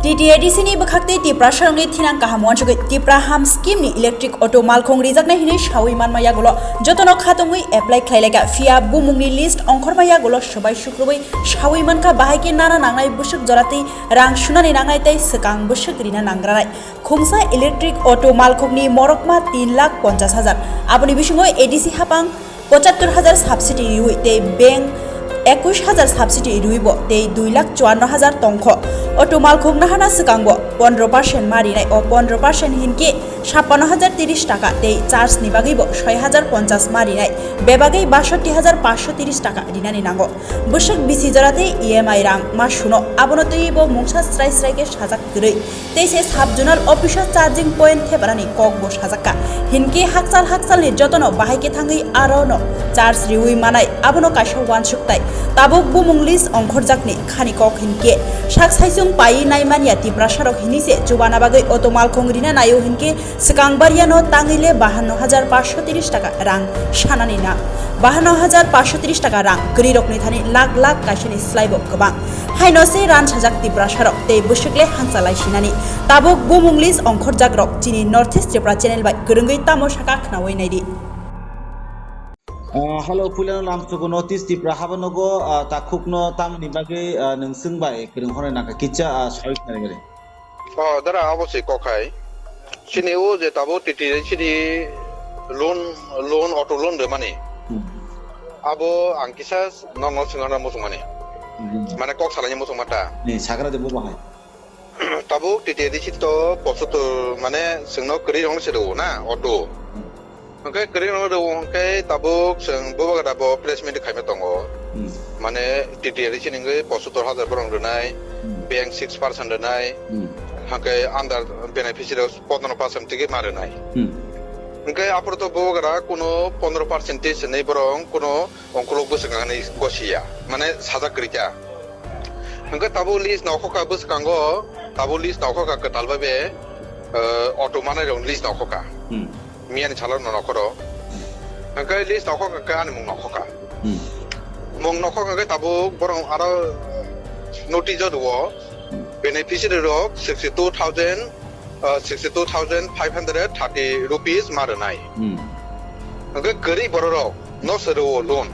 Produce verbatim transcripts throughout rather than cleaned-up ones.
T T A D C ni bwkhaktwi Tiprasarokni thinang kaham uansugwi Tipra Ham scheme ni electric auto malkhung rijaknai hinwi sawi manma yagulo jotono khatungwi apply khlailaikha, phiya bumungni list ongkhorma yagulo swbai sukrubwi sawi mankha, bahai khe nana nangnai bwswk joratwi rang sunani nangnai tei swkang bwswk rina nangranai. Khungsa electric auto malkhungni morokma tin lakh ponchash hajar, aboni bisingo A D C hapang pochattor hajar subsidy riwi tei bank ekush hajar subsidy riwi bo tei dui lakh chuanno hajar tongkho. Auto malkhung nahana swkang bo pondro percent ma rinai, o pondro percent hinkhe sappanno hajar tiris taka tei charge ni bagwi bo soi hajar ponchash ma rinai, bebagwi basotti hajar pansho tiris taka rinani nango. Bwswk bisi jora tei E M I rang ma suno, abono twiwi bo mungsa srai srai khe sajak kwrwi. Tei se sub zonal office o charging point thepanani kok bo sajakka. Hinkhe hakchal hakchalni jotono bahai khe thangwi aro no charge riwi manai, abono kaisa uansuk tai. Tabuk bumung list ongkhorjakni khani kok hinkhe sak saichung paiwi nai manya Tiprasarok hinwi se chubana bagwi auto malkhung rina naio hinkhe swkang bariano tangwi le bahanno hajar pansho tiris taka rang sanani nang. Bahanno hajar pansho tiris taka rang kwrwirokni thani lakh lakh kaisani slai bo kwbang. Haino se ran sajak Tiprasarok tei bwswk le hangsa lai sinani. Tabuk bumung list ongkhorjakrok chini North East Tripura channel bai kwrwngwi tamo saka khnaui naidi. Ah, hello, puilano lamsugo North East Tripura habanogo, ah, takhukno tamni bagwi, ah, nwng swng bai kwrwng hwnwi nangkha kicha, ah, sawi khnari mari. Oh, dara, abo se kok hai. Chini o je tabuk T T A D C ni loan, loan, auto loan rwmani. Hmm. Abo ang kisa nokno swngna muchungmani. Hmm. Mane kok salaini muchungma ta. Ni sagra de bo bahai. Tabuk T T A D C to pochottor mane chwngno kwrwi rong se rwo na auto. Hmm. Hwnkhe kwrwi rong rwo hwnkhe tabuk chwng bubagra bo placement khaima tongo. Hmm. Mane T T A D C ni hwnkhe pochottor hajar borok rwnai, Hmm. bank six percent rwnai, Hmm. hwnkhe under beneficiary pondro percent tigi ma rwnai. Hmm. Hwnkhe aphuru to bubagra kuno pondro percent tei swnwi borok kuno ongkuluk bwswk nangani gosiya, mane sajak kwrwi kha. Hwnkhe tabuk list nokhoka bwskango, tabuk list nokhoka kwtal bai be, eh, auto manai rok list nokhoka. Hmm. Miyani salo no nokhoro. Hwnkhe list nokhoka khe ani mung nokhoka. Hmm. Mung nokhoka khe tabuk borok aro notice o rwo. Hmm. Beneficiary rok sixty two thousand, uh, sixty two thousand five hundred thirty rupees ma rwnai. Hmm. Hwnkhe kwrwi bororok no se rwo loan.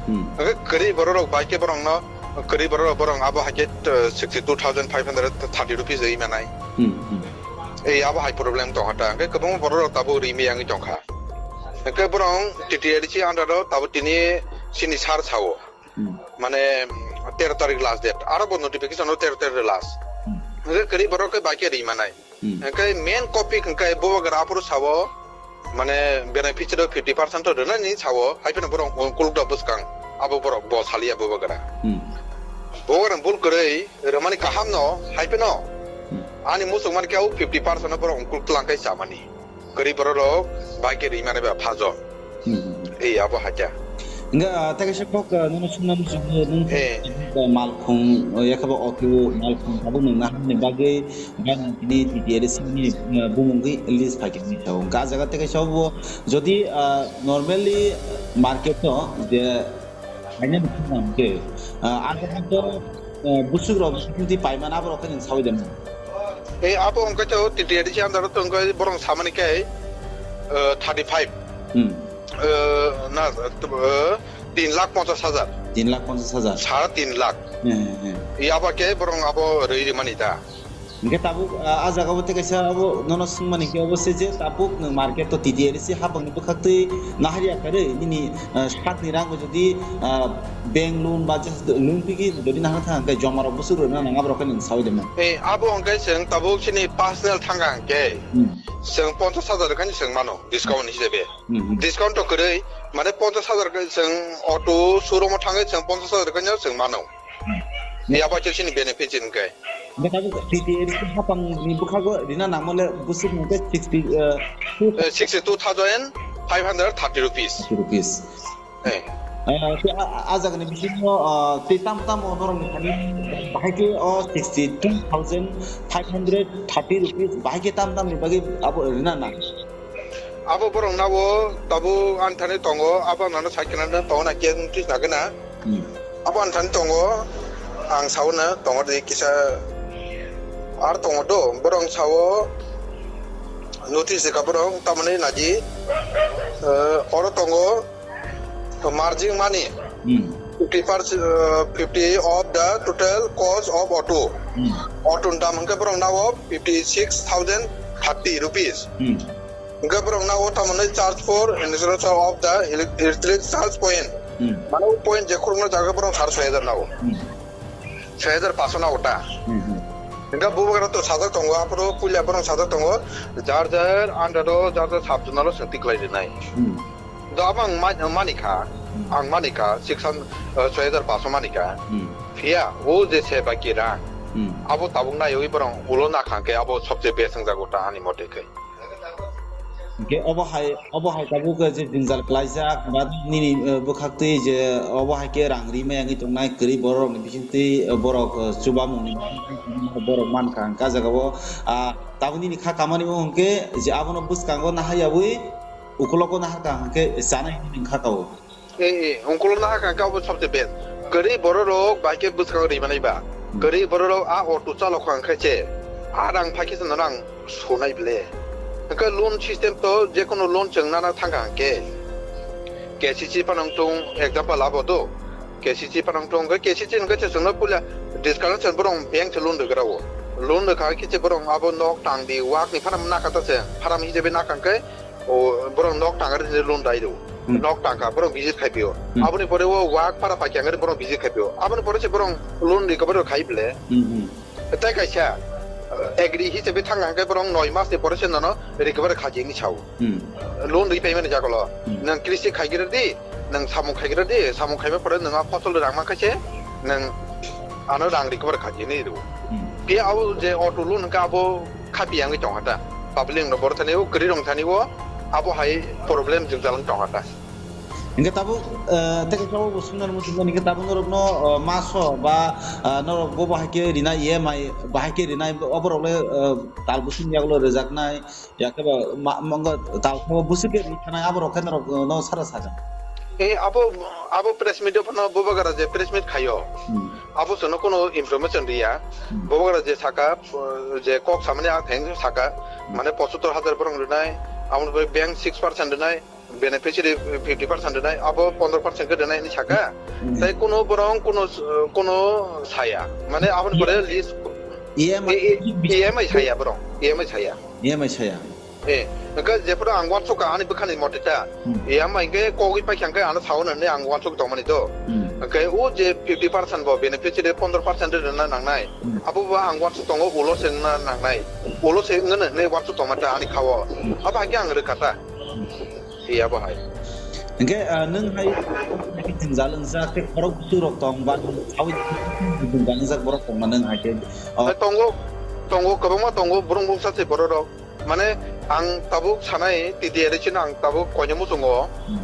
Hmm. Hwnkhe kwrwi bororok bai khe borokno, kwrwi bororok, borok abo hai khe, uh, sixty two thousand five hundred thirty rupees rwi manai. Hmm, hmm. Ei abo hai problem tongkha ta. Hwnkhe kwbangma bororok tabuk rimi yangwi tongkha. Hwnkhe borok T T A D C under o tabuk tini chini sir sao. Hmm. Mane tero tarik last date. Aro bo notification o tero tarik last. Hmm. Hwnkhe kwrwi borok khe bai khe rwi manai. Hmm. Hwnkhe main copy hwnkhe bubagra aphuru sao, mane beneficiary fifty percent to rwnani sao, hai phano borok ongkuluk da bwskang, abo borok bo saliya bubagra. Hmm. Bubagra bul kwrwi rwmani kaham no, hai phano Hmm. ani muchung mani khe o fifty percent no borok ongkuluk twlang khai chamani. Kwrwi borok rok bai khe rwi mani ba phajo. Hmm, hmm, hmm. Ei abo hakya. Hingga, ah, tei kaisa kok, ah, nono sungna muchungo, nung Eh. ah, malkhung, oh, yakhaba auto malkhung abo nung naharni bagwi ba nung tini T T A D C ni, ah, bumungwi list phaikhe nini sao. Hingga ah jaga tei kaisa bo jodi, ah, normally market no je kainani khungna hwnkhe, ah, ah jaga to, ah, bwswk rok bwswk twi paimana abo rok khe nung sawi de nung. Eh, abo hwnkhe to T T A D C under o to hwnkhe borok samani khe, ah, thirty five. Hmm. Eh, na, eh, tin lakh ponchash hajar. Tin lakh ponchash hajar. Sara tin lakh. He, he, he. Yaba khe borok abo rwi rwmani da. Hingke tabuk, ah, ah jaga o tei kaisa abo nono swngmani hingke obo se je tabuk nwng market o T T A D C habangni bwkhaktwi naharya khe rwi nini, ah, sakni rang bo jodi, ah, bank loan ba je loan pigi jodi nahar thang hingke joma rok bwswk rwna nang aborok khe nwng sawi de man. He, abo hingke chwng tabuk chini personal thang hingke Hmm. chwng ponchash hajar khe chwng mano discount hisabe. Hmm, hmm. Discount to kwrwi, mane ponchash hajar khe chwng auto showroom o thangwi chwng ponchash hajar khe chwng mano. Hmm. Yaba khe chini benefit chini khe. Hingke tabuk T T A D C hapang ni bwkhago rina nangmale bwswk hingke sixty, eh, two Eh, sixty two thousand five hundred thirty rupees. Thirty rupees. Eh. Eh, khe a, a, a jaga ni bisingo, ah, tei tam tam o norok ni thani bahai khe o sixty two thousand five hundred thirty rupees bahai khe tam tam ni bagwi abo rina nang. Abo borok nabo tabuk ani thani tongo, abo nano sai khna tongo na khe twi na gana. Hmm. Abo ani thani tongo, ang sauna tongo de kisa Ar tongo do, borong sao notice ka borong tamani naji, eh, oro tongo margin money Hmm. fifty percent, eh, fifty of the total cost of auto. Hmm. Auto ni dam hwnkhe borong nao fifty six thousand thirty rupees. Hmm. Hwnkhe borok nao tamoni charge for installation of the ele-, electric charge point. Hmm. Mane o point je khorokno jaga borok sar soi hajar nao. Hmm. Soi hajar paso nao ta. Hmm, hmm. Hwnkhe bubagra to sajak tongo, aphuru puila borok sajak tongo, jar jar under o jar jar sub zonal o sengti khlai rinai. Hmm. Do abo ang ma-, mani kha, Hmm. ang mani kha, six hundred, eh, soi hajar paso mani kha. Hmm. Phiya, o je se baki rang, Hmm. abo tabuk naiwi borok ulo nakhang khe abo sobse best wngjago ta ani mote khe. Hingke obo hai, obo hai tabuk je jwngjal klaijak, ba nini, eh, bwkhaktwi je obo hai khe rang ri maya wngwi tongnai kwrwi bororokni bisingtwi, eh, borok, eh, chubamungni borok mankha hingke ah jagao, ah, tabuk nini kha kamani o hingke je abono bwskango naharyawi ukulogo naharkha hingke chanai hwnwi kha kao. E, e, ungkulukna hakha khe abo sobse best. Kwrwi bororok bai khe bwskango ri manai ba. Hmm. Kwrwi bororok a auto chalok kha khe che, a rang phai khe se nono ang sunai ble. Hwnkhe loan system to jekono loan chwng nana thangkha hwnkhe K C C phano wngthung, example abo do. K C C phano wngthung, hwnkhe K C C hwnkhe se chwngno puila discount se borok bank se loan rwgra o. Loan rwkha khe se borok abo nok tang di, wakni phano nakha ta se, pharam hisabe nakha hwnkhe O borok nok tangari je loan dai do. Hmm. Nok tangka borok visit khai pio. Hmm. Aboni pore o wak para paikya ngari borok visit khai pio. Aboni pore se borok loan recovery khai ble. Hmm, hmm. Tai kaisa, eh, agree hisabe thang hangke borok noi mas ni pore se nono recovery khaji ni sao. Hmm. Loan repayment ni jakolo. Hmm. Nang kristi khai gira di, nang samung khai gira di, samung khai pore nang a phosol rang ma khaise, nang ano rang recovery khaji ni do. Hmm. Pi au je auto loan ka abo khapi yang tong hata. Public no bor thani o, kwrwi rong thani o, abo hai problem jwngjal wng tong hata. Hingke tabuk, eh, tei khe tabuk bo sungna nang muchung hingke tabuk norok no, eh, maso ba, eh, norok bo bahai khe rina E M I bahai khe rina oborok le, eh, tal bwswk ni yagulo rwjaknai, ya khe ba ma, ma, wngkha tal khe bwswk khe ri thanai aborok khe norok, eh, no sara sajak. Eh, abo, abo press meet o phano bubagra je press meet khaio. Hmm. Abo chwngno kuno information riya. Hmm. Bubagra je saka, uh, je kok samani a theng saka, Hmm. mane pochattor hajar borok rwnai, amo bai bank six percent rwnai, beneficiary fifty percent rwnai, abo pondro percent khe rwnai hinwi saka. Hmm. Tai kuno borok kuno, kuno saya. Mane aboni pore list E M I E M I saya borok, E M I saya. E M I saya. Eh, hwnkhe jephuru ang uansukha ani bwkhani mote ta, Hmm. E M I hwnkhe kogwi paikha hwnkhe ano sao nani ang uansuk tongmani do. Hmm. Hwnkhe o je fifty percent bo beneficiary pondro percent rwna nangnai. Hmm. Abo bo ang uansuk tongo ulo se wngna nangnai. Ulo se wngna hinwi uansuk tongma ta ani khao. Hmm. Abo hai khe ang rwkha ta. Hmm. Iya bo hai. Hwnkhe, ah, nwng hai jwngjal wngjak tei khorok bwswk rok tong ba saui jwngjal wngjak borok tongma nwng hai khe, oh. Tongo, tongo, kwbangma tongo, borok mungsa se borok rok. Mane ang tabuk sanai T T R C no ang tabuk koina muchungo Hmm.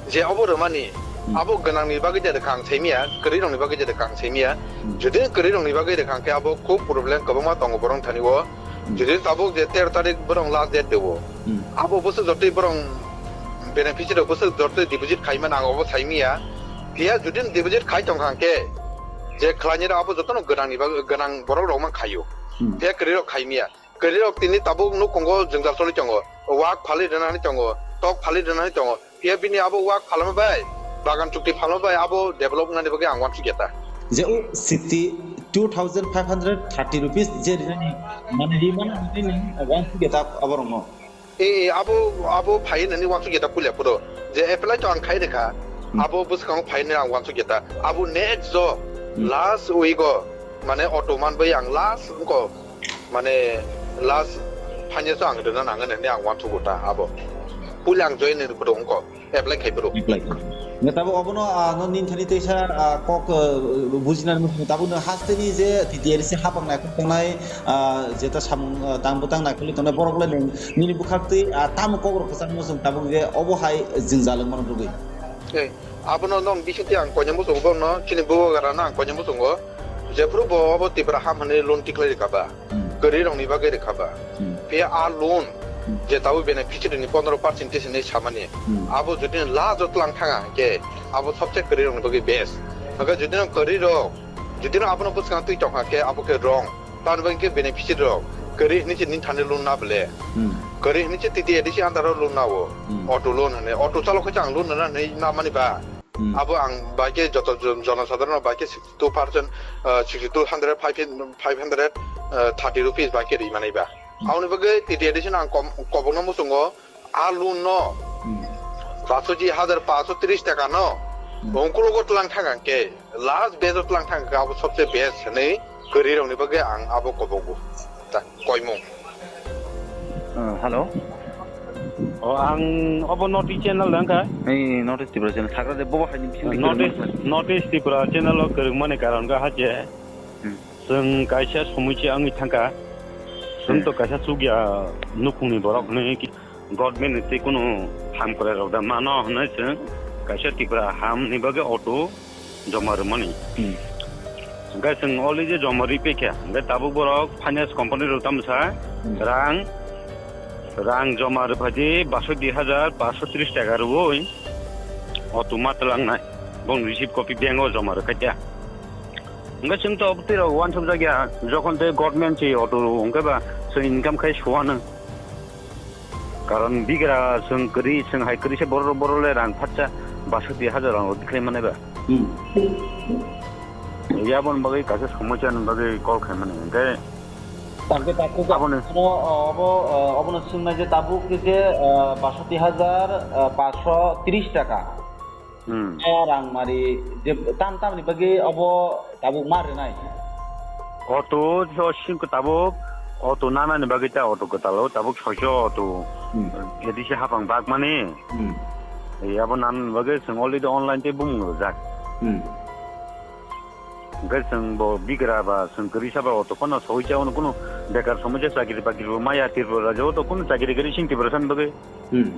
je abo rwmani, Hmm. abo gwnangni bagwi de rwkha ang saimanya, kwrwi rokni bagwi de rwkha ang saimanya. Hmm. Jodi kwrwi rokni bagwi rwkha ang khe abo khub problem kwbangma tongo borok thani o. Hmm. Jodi tabuk je tero tarik borok last date de o. Hmm. Abo bwswk jotoi borok beneficiary rok bwswk jotoi deposit khaimani ang abo saimanya. Phiya jodi deposit khai tongkha ang khe je khlainai rok abo jotono gwnangni bagwi, gwnang borok rok man khaio. Hmm. Phiya kwrwi rok khaimanya. Kwrwi rok tini tabuk nukhungo jwngjal choli tongo. Wak phalwi rwna hinwi tongo, tok phalwi rwna hinwi tongo. Phiya bini abo wak phalma bai, bagan chukti phalma bai abo develop wngnani bagwi ang uansukya ta. Je o sixty two thousand five hundred thirty rupees je rinani, mane rimani hinwi nini uansukya ta aborokno. E, e, abo, abo phai nani uansukya ta puila phuru. Je apply to ang khai rwkha, Hmm. abo bwskango phai nani ang uansukya ta. Abo next jo, Hmm. last week o, mane auto man bai ang last wngkha. Mane last phainai so ang rwna nangani hinwi ang uansukgo ta abo. Puila ang join ni phuru wngkha, apply khai phuru. Apply khai. Nge tabuk obono, ah, no nini thani teisa, ah, kok, ah, bujinani muchungo tabuk no hasteni je T T R C hapang naikok tongnai, ah, jeta samung, ah, tang bwtang naikolwi tongnai borok le nini bwkhaktwi, ah, tamo kok rok kwchangma chwng tabuk je obo hai jwngjal wngmano rwgwi. Eh, abono nong bisingtwi ang koina muchungo borokno chini bubagrano ang koina muchungo. Jephuru bo obo Tipra ham hwnwi loan tikhlai rwkha ba, Hmm. kwrwi rokni bagwi rwkha ba. Hmm. Phiya a loan Hmm. je tabuk beneficiary ni pondro percent hinwi samani. Hmm. Abo jodi last o tlang thanga hwnkhe abo sobse kwrwi rokni bagwi best. Hwnkhe jodi no kwrwi rok, jodi no abono bwskango twi tongkha khe abo khe wrong. Tamoni bagwi khe beneficiary rok kwrwi hwnwi se nini thani loan na bole. Hmm. Kwrwi hwnwi se T T A D C under o loan na o. Hmm. Auto loan hwnwi. Auto chalok khe ang loan na hwnwi na mani ba. Hmm. Abo ang bai khe joto jon-, jonosadharon bai khe sixty two percent, ah, sixty two hundred, five hundred, ah, thirty rupees bai khe ri mani ba. Hmm. Aboni bagwi T T A D C no ang kom-, kobokno muchungo. A loan no Hmm. pasochi hajar paso tris taka no Hmm. ongkologo tlang thang ang khe, last batch o tlang thang khe abo sobse best hwnwi kwrwi rokni bagwi ang abo kobogo. Ta koimung. Uh, hello. O ang obo North East channel dang kha. Ei North East Tripura channel thagra de bobo haini bising North East, North East Tripura channel o kwrwngmani karon kha hache. Hmm. Chwng kaisa somoichi wngwi thangkha. Chwng to Hmm. kaisa chukya nukhungni borok hwnwi ki-, government ni tei kunu ham kwrai rok da mano hwnwi chwng kaisa Tripura ham ni bagwi auto joma rwmani. Hmm. Hwnkhe chwng already joma rwi paikha. Hwnkhe tabuk borok finance company rok tamo sa Hmm. rang, rang joma rwphai di basoi dui hajar paso tris taka rwui auto ma twlangnai. Bong receipt copy bank o joma rwkha kya. Hwnkhe chwng to obotwi rok uansuk jakya, jokhon tei government se auto hwnkhe ba chwng income khai suano. Karon bigra chwng kwrwi, chwng hai kwrwi se borok, borok le rang phatsa basoti hajar rang rok khlai mani ba. Hmm. Yabon bagwi kaisa somosya ni bagwi call khai mani hwnkhe Tangke tabuk aboni ano, obo, obono swngnai je tabuk je, eh, basoti hajar, eh, paso tris taka. Hmm. Eh, rangmari je tam tamni bagwi obo tabuk ma rwnai. Auto so sing tabuk auto nanani bagwi ta auto kwtalo tabuk soicho auto. Hmm. Edisi hapang bakmani. Hmm. Yabo nanani bagwi chwng already online tei bumung rwjak. Hmm. Hwnkhe chwng bo bigra ba chwng kwrwi saba auto phano soi cha ono kunu bekar somosya chakri bakri bo maya Tripura rajyo to kunu chakri kwrwi sing Tripura san bagwi. Hmm.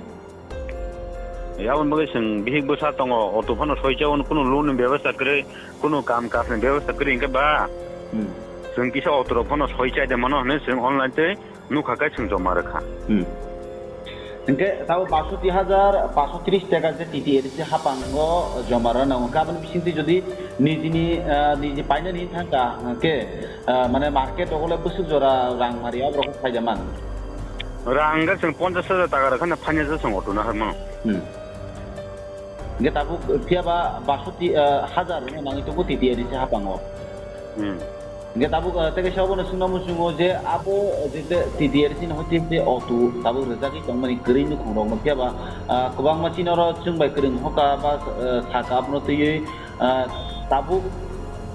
Aboni bagwi chwng bihik bwsa tongo auto phano soi cha ono kunu loan ni bebostha kwrwi kunu kam kaam ni bebostha kwrwi hwnkhe ba Hmm. chwng kisa auto rok phano soi cha de mano hwnwi chwng online tei nukha khe chwng joma rwkha. Hmm. Hwnkhe tabuk basoti hajar paso tris taka je T T A D C hapango joma rwna hwnkhe aboni bisingtwi jodi nijini, ah, niji painani thangkha hwnkhe, ah, mane market rok le bwswk jora rang mari aborok khe phaida man. Rang khe chwng ponchash hajar taka rwkha na phainai se chwng auto no harmano. Hmm. Hingke tabuk phiya ba basoti, eh, hajar no nangwi tongo T T A D C hapango. Hmm. Hingke tabuk, eh, tei kaisa obono swngna muchungo je abo je te T T A D C no hoti je auto tabuk rwjagwi tongmani kwrwi nukhung rokno phiya ba, ah, kwbangma chini oro chwng bai kwrwng hoka ba, eh, saka abono twiwi, ah, tabuk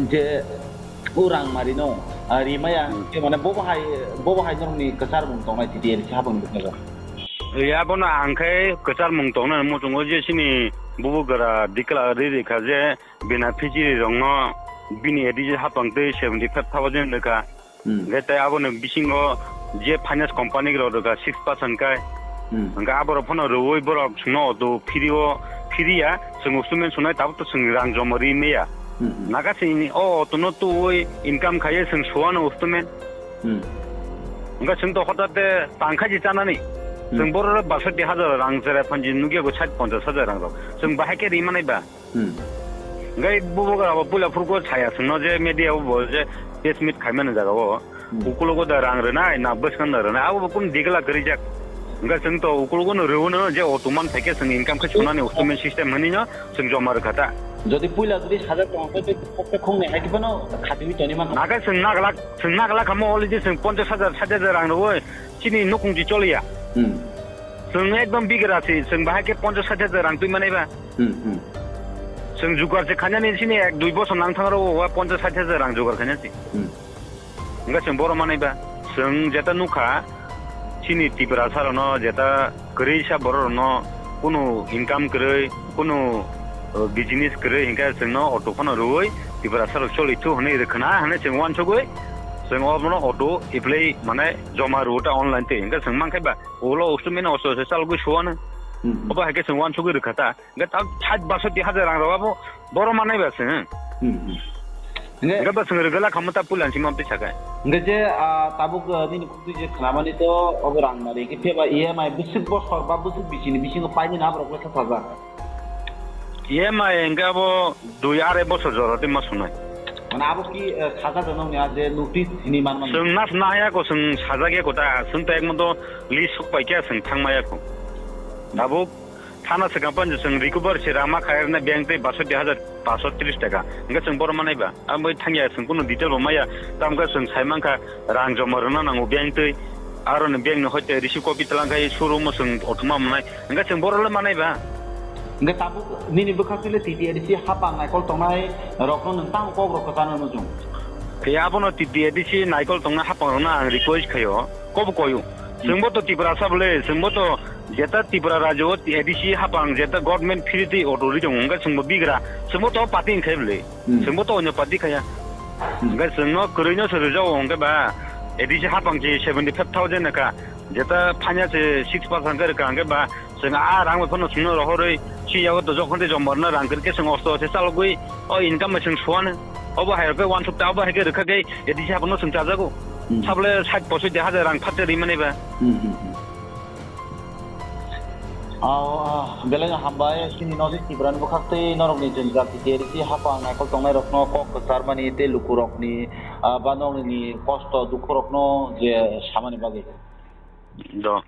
je o rang mari no, ah, rimaya Hmm. hingke mane bobo hai, bobo hai norokni kwchar mung tongnai T T A D C hapang bwkhago. Abono ang khe kwchar mung tongna muchungo je chini bubugra dikla ri rikha je bina phijiri rokno bini A D C hapang twi seventy five thousand rwkha. Hmm. Hwnkhe tei aboni bisingo je finance company rok rwkha six percent kai. Hmm. Hwnkhe aborok phano rwui borok chwngno auto phiri o phiriya chwng ustumen sunai tabuk to chwng rang joma ri maya. Hmm, hmm. Naga chini o auto no twi income khaiye chwng suano ustumen. Hmm. Hwnkhe chwng to hotate tangkhaji chanani. Hmm. Chwng borok basoti hajar rang cherai phanji nukya go sait ponchash hajar rang rok. Chwng bahai khe ri manai ba. Hmm. Hwnkhe bubo ga bo puila phurgo saya chwngno je media o bo je press meet khaimani jaga o. Hmm. Ukulogo da rang rwnai na bwskango da rwnai abo bo kunu digla kwrwijak. Hwnkhe chwng to ukulogo no rwuno je auto man phaikhe chwng income khe sunani ustumen system hwnwi no chwng joma rwkha ta. Jodi puila jodi sajak tong khe khokte khoknwi hai khe phano khatwi toni man. Naga chwng naglak, chwng naglak hamo already chwng ponchash hajar, sait hajar rang rwui chini nukhung ji choliya. Hmm. Chwng ekdom bigra si, chwng bahai khe ponchash sait hajar rang twi manai ba. Hmm, hmm. Chwng jugar se khainani chini ek dui bosor nang thang rw o, ponchash sait hajar rang jugar khainani. Hmm. Hwnkhe chwng bohrok manai ba, chwng jeta nukha, chini Tiprasa rokno jeta kwrwi sa borok rokno kunu income kwrwi, kunu, uh, business kwrwi, hinkhe chwngno auto phano rwui Tiprasa rok choli thu hwnwi rwkhwna hwnwi chwng uansugwi chwng obono auto apply mane joma rwo ta online twi, hinkhe chwng mankhe ba ulo usto mino osto se chalgwi suwano. Hmm. Obo hai khe chwng uansugwi rwkha ta. Hwnkhe ta sait basoti hajar rang rok abo bohrok manai ba chwng. Hmm, hmm. Hwnkhe hwnkhe ba chwng rwgwla khamma ta puila si mamtwi sakai. Hwnkhe je, ah, tabuk, ah, nini khukti je khnamani to obo rang mari khe phiya ba E M I bwswk bosor ba bwswk bisini bisingo paimani aborok le sajak. E M I hwnkhe abo dui arai bosor jora twi ma sunai. Mane abo ki, eh, sajak rwnok ni a je notice hini man mani? Chwng nas nahaya ko, chwng sajak ya ko ta, chwng ta ekmato list sok pai khe chwng thang maya ko. Abo thana swkang pan chwng recover se rang ma kha erna bank tei basoi dui hajar paso tris taka. Hingke chwng boro manai ba. Abo thangya chwng kuno detail bo maya. Tamkhe chwng sai mankha rang joma rwna nango bank tei. Aro ni bank ni hoite receive copy tlang khai showroom o chwng othoma manai. Hingke chwng boro le manai ba. Hingke tabuk nini bwkhak twi le T T A D C hapang naikol tongnai rokno nwng tamo kok rok kwchano nujung? Khe abono T T A D C naikol tongna hapang rokno ang request khaio. Kobo koyo. Chwngbo to Tiprasa bole, chwngbo to jeta Tripura rajyo o A D C hapang jeta government free twi authority tongo, hwnkhe chwngbo bigra, chwngbo to party hwnkhe bole. Hmm. Chwngbo to onyo party khaya. Hmm. Hwnkhe chwngno kwrwino se rwjago hwnkhe ba A D C hapang se seventy five thousand ka, jeta phanya se six percent ka rwka hwnkhe ba chwng a rang bai phano chwngno rohorwi si yago to jokhon tei jombarno rang kwrwkhe chwng osto se chalogwi o income bai chwng suwano. Obo hai rwkhe wansuk ta, obo hai khe rwkha khe A D C hapangno chwng chajago. Hmm. Sabole sait posoit hajar rang phatsa rimani ba. Hmm, hmm, hmm. Aw, ah, belai no hambai, chini North East Tripura ni bwkhak tei norok ni jwngjal T T A D C hapang naikol tongnai rokno kok kwcharmani tei lukurokni, ah, ba norokni kosto dukhu rokno je samani bagwi. Do.